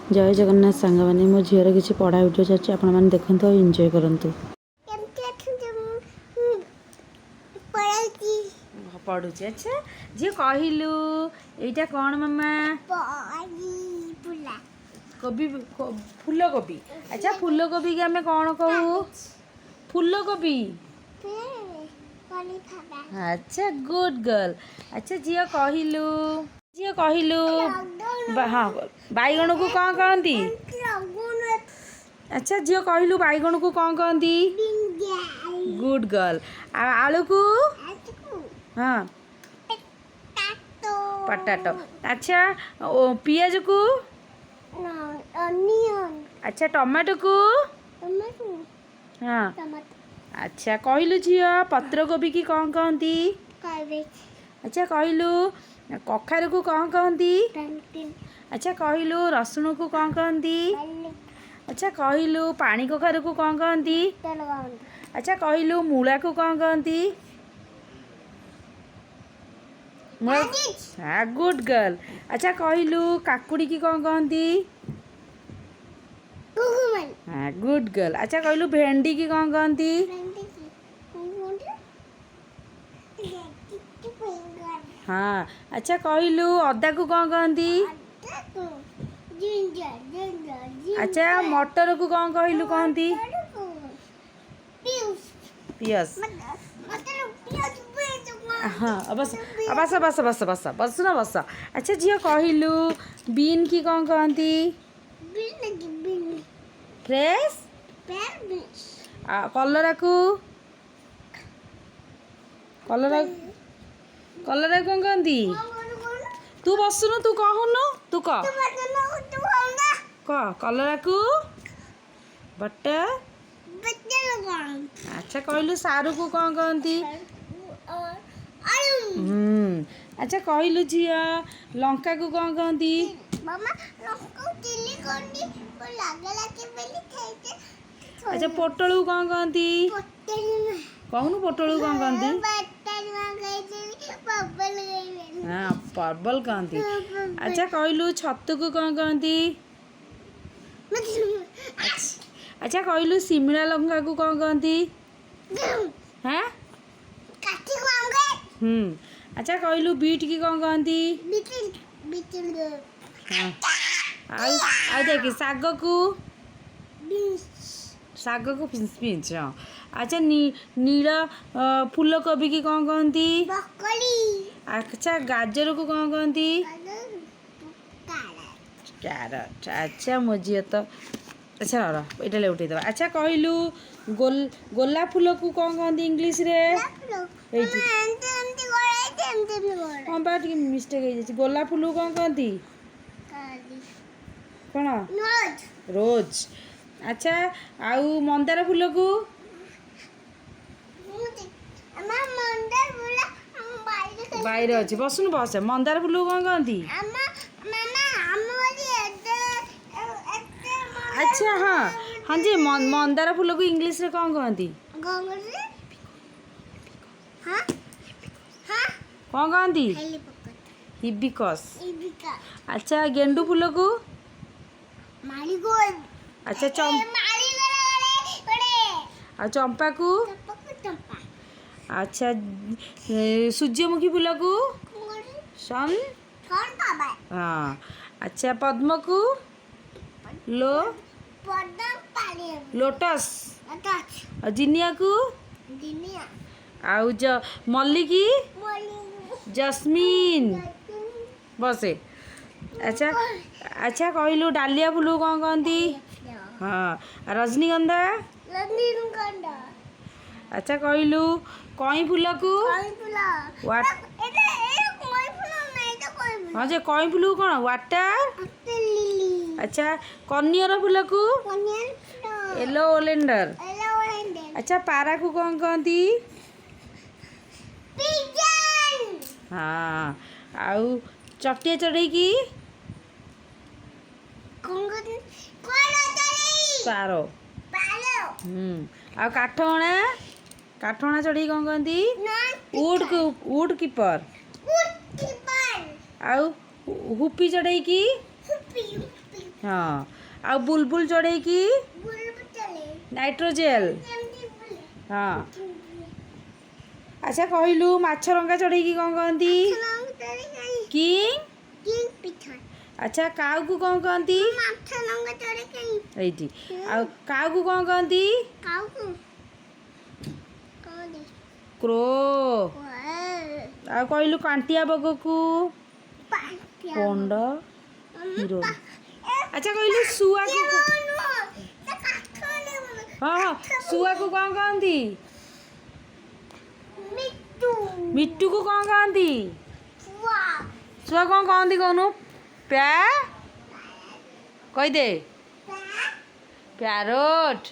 ଜୟ ଜଗନ୍ନାଥ ସାଙ୍ଗମାନେ, ମୋ ଝିଅର କିଛି ପଢ଼ା ଭିଡ଼ିଓ ଚାଲିଛି। ଆପଣମାନେ ଦେଖନ୍ତୁ ଆଉ ଏନ୍ଜୟ କରନ୍ତୁ। କେମିତି ଅଛନ୍ତି? ମୁଁ ପଢ଼ାଉଛି। ପଢ଼ୁଛି। ଆଚ୍ଛା ଝିଅ, କହିଲୁ ଏଇଟା କ'ଣ ମାମା? ଫୁଲା। କୋବି, ଫୁଲକୋବି। ଆଚ୍ଛା, ଫୁଲକୋବିକି ଆମେ କ'ଣ କହୁ? ଫୁଲକୋବି? ଆଚ୍ଛା, ଗୁଡ୍ ଗର୍ଲ। ଆଚ୍ଛା ଝିଅ କହିଲୁ, ଝିଅ କହିଲୁ, ହଁ, ବାଇଗଣକୁ କ'ଣ କହନ୍ତି? ଆଚ୍ଛା ଝିଅ କହିଲୁ, ବାଇଗଣକୁ କ'ଣ କହନ୍ତି? Good girl. ଆଉ ଆଳୁକୁ? ହଁ, ପଟାଟୋ। ଆଚ୍ଛା, ଓ ପିଆଜକୁ? ଆଚ୍ଛା, ଟମାଟୋକୁ? ହଁ। ଆଚ୍ଛା କହିଲୁ ଝିଅ, ପତ୍ରକୋବିକି କ'ଣ କହନ୍ତି? ଆଚ୍ଛା କହିଲୁ, କଖାରୁକୁ କ'ଣ କହନ୍ତି? ଆଚ୍ଛା କହିଲୁ, ରସୁଣକୁ କ'ଣ କହନ୍ତି? ଆଚ୍ଛା କହିଲୁ, ପାଣି କଖାରୁକୁ କ'ଣ କହନ୍ତି? ଆଚ୍ଛା କହିଲୁ, ମୂଳାକୁ କ'ଣ କହନ୍ତି? ମୂଳା। ହଁ, ଗୁଡ୍ ଗର୍ଲ। ଆଚ୍ଛା କହିଲୁ, କାକୁଡ଼ିକି କ'ଣ କହନ୍ତି? ହଁ, ଗୁଡ୍ ଗର୍ଲ। ଆଚ୍ଛା କହିଲୁ, ଭେଣ୍ଡିକି କ'ଣ କହନ୍ତି? ହଁ। ଆଚ୍ଛା କହିଲୁ, ଅଦାକୁ କ'ଣ କହନ୍ତି? ଆଚ୍ଛା, ମଟରକୁ କ'ଣ କହିଲୁ କହନ୍ତି? ପିଆଜ। ହଁ, ବସ ବସ ବସ ବସ ବସ, ବସୁନ, ବସ। ଆଚ୍ଛା ଝିଅ କହିଲୁ, ବିନ୍ କି କ'ଣ କହନ୍ତି? ଫ୍ରେଶ୍। କଲରାକୁ, କଲରା, କଲରା କ'ଣ କହନ୍ତି? ତୁ ବସୁନୁ, ତୁ କହୁନୁ, ତୁ କହ କହ। କଲରାକୁ ବଟା। ଆଚ୍ଛା କହିଲୁ, ସାରୁକୁ କ'ଣ କହନ୍ତି? ହୁଁ। ଆଚ୍ଛା କହିଲୁ ଝିଅ, ଲଙ୍କାକୁ କ'ଣ କହନ୍ତି? ଆଚ୍ଛା, ପୋଟଳକୁ କ'ଣ କହନ୍ତି? କହୁନୁ, ପୋଟଳକୁ କ'ଣ କହନ୍ତି? ହଁ, ପର୍ବଲ କହନ୍ତି। ଆଚ୍ଛା କହିଲୁ, ଛତୁକୁ କ'ଣ କହନ୍ତି? ଆଚ୍ଛା କହିଲୁ, ଶିମିଳା ଲଙ୍କାକୁ କ'ଣ କହନ୍ତି? ହଁ ହୁଁ। ଆଚ୍ଛା କହିଲୁ, ବିଟ୍ କି କ'ଣ କହନ୍ତି? ହଁ। ଆଉ ଆଉ ଦେଖି, ଶାଗକୁ, ଶାଗକୁ ପିଞ୍ଚ। ହଁ। ଆଚ୍ଛା, ନୀଳ ଫୁଲକୋବିକି କ'ଣ କହନ୍ତି? ଆଚ୍ଛା, ଗାଜରକୁ କ'ଣ କହନ୍ତି? କ୍ୟାରଟ୍। ଆଚ୍ଛା, ମୋ ଝିଅ ତ। ଆଚ୍ଛା ର, ଏଇଟା ଲେଉଟେଇ ଦେବା। ଆଚ୍ଛା କହିଲୁ, ଗୋଲାପ ଫୁଲକୁ କ'ଣ କହନ୍ତି ଇଂଲିଶରେ? ଏଇଠି। ହଁ ବା, ଟିକେ ମିଷ୍ଟେକ୍ ହେଇଯାଇଛି। ଗୋଲାପ ଫୁଲକୁ କ'ଣ କହନ୍ତି? କ'ଣ? ରୋଜ୍। ଆଚ୍ଛା, ଆଉ ମନ୍ଦାର ଫୁଲକୁ? ବାଇରେ ଅଛି, ବସୁନୁ, ବସ। ମନ୍ଦାର ଫୁଲକୁ କ'ଣ କହନ୍ତି? ଆଚ୍ଛା, ହଁ ହଁ ଯେ, ମନ୍ଦାର ଫୁଲକୁ ଇଂଲିଶରେ କ'ଣ କହନ୍ତି? କ'ଣ କହନ୍ତି? ହିବିକସ୍। ଆଚ୍ଛା, ଗେଣ୍ଡୁ ଫୁଲକୁ? ଆଚ୍ଛା, ଆଉ ଚମ୍ପାକୁ? ଆଚ୍ଛା, ସୂର୍ଯ୍ୟମୁଖୀ ଫୁଲକୁ? ସନ୍। ହଁ। ଆଚ୍ଛା, ପଦ୍ମକୁ? ଲୋ ଲୋଟସ୍। ଆଉ ଜିନିଆକୁ? ଆଉ ମଲ୍ଲିକି? ଜସ୍ମିନ୍। ବସେ। ଆଚ୍ଛା ଆଚ୍ଛା କହିଲୁ, ଡାଲିଆ ଫୁଲକୁ କ'ଣ କହନ୍ତି? ହଁ। ରଜନୀଗନ୍ଧା? ଆଚ୍ଛା କହିଲୁ, କଇଁ ଫୁଲକୁ? ହଁ ଯେ, କଇଁ ଫୁଲକୁ କ'ଣ? ୱାଟର। ଆଚ୍ଛା, କନିଅର ଫୁଲକୁ? ୟେଲୋ ଓଲେଣ୍ଡର। ଆଚ୍ଛା, ପାରାକୁ କ'ଣ କହନ୍ତି? ହଁ। ଆଉ ଚଟିଆ ଚଢ଼େଇକି? ପାର। ହୁଁ। ଆଉ କାଠଅଣା, କାଠଅଣା ଚଢ଼େଇ କ'ଣ କହନ୍ତି? Wood, wood keeper. ଆଉ ହୁପି ଚଢ଼େଇକି? ହଁ, ଆଉ ବୁଲବୁଲ ଚଢ଼େଇକି? ନାଇଟ୍ରୋଜେଲ। ହଁ, ଆଚ୍ଛା କହିଲୁ, ମାଛରଙ୍ଗା ଚଢ଼େଇକି କ'ଣ କହନ୍ତି? କି? ଆଚ୍ଛା, କାଉକୁ କ'ଣ କହନ୍ତି? ଏଇଠି। ଆଉ କାଉକୁ କ'ଣ କହନ୍ତି? କ୍ରୋ। ଆଉ କହିଲୁ, କାଣ୍ଟିଆ ବଗକୁ? ପଣ୍ଡ ହିରୋ। ଆଚ୍ଛା କହିଲୁ, ଶୁଆକୁ? ହଁ, ଶୁଆକୁ କ'ଣ କହନ୍ତି? ମିଟୁକୁ କ'ଣ କହନ୍ତି? ଶୁଆ କ'ଣ କହନ୍ତି କହୁନୁ? ପ୍ୟା କହିଦେ, ପ୍ୟାରୋଟ।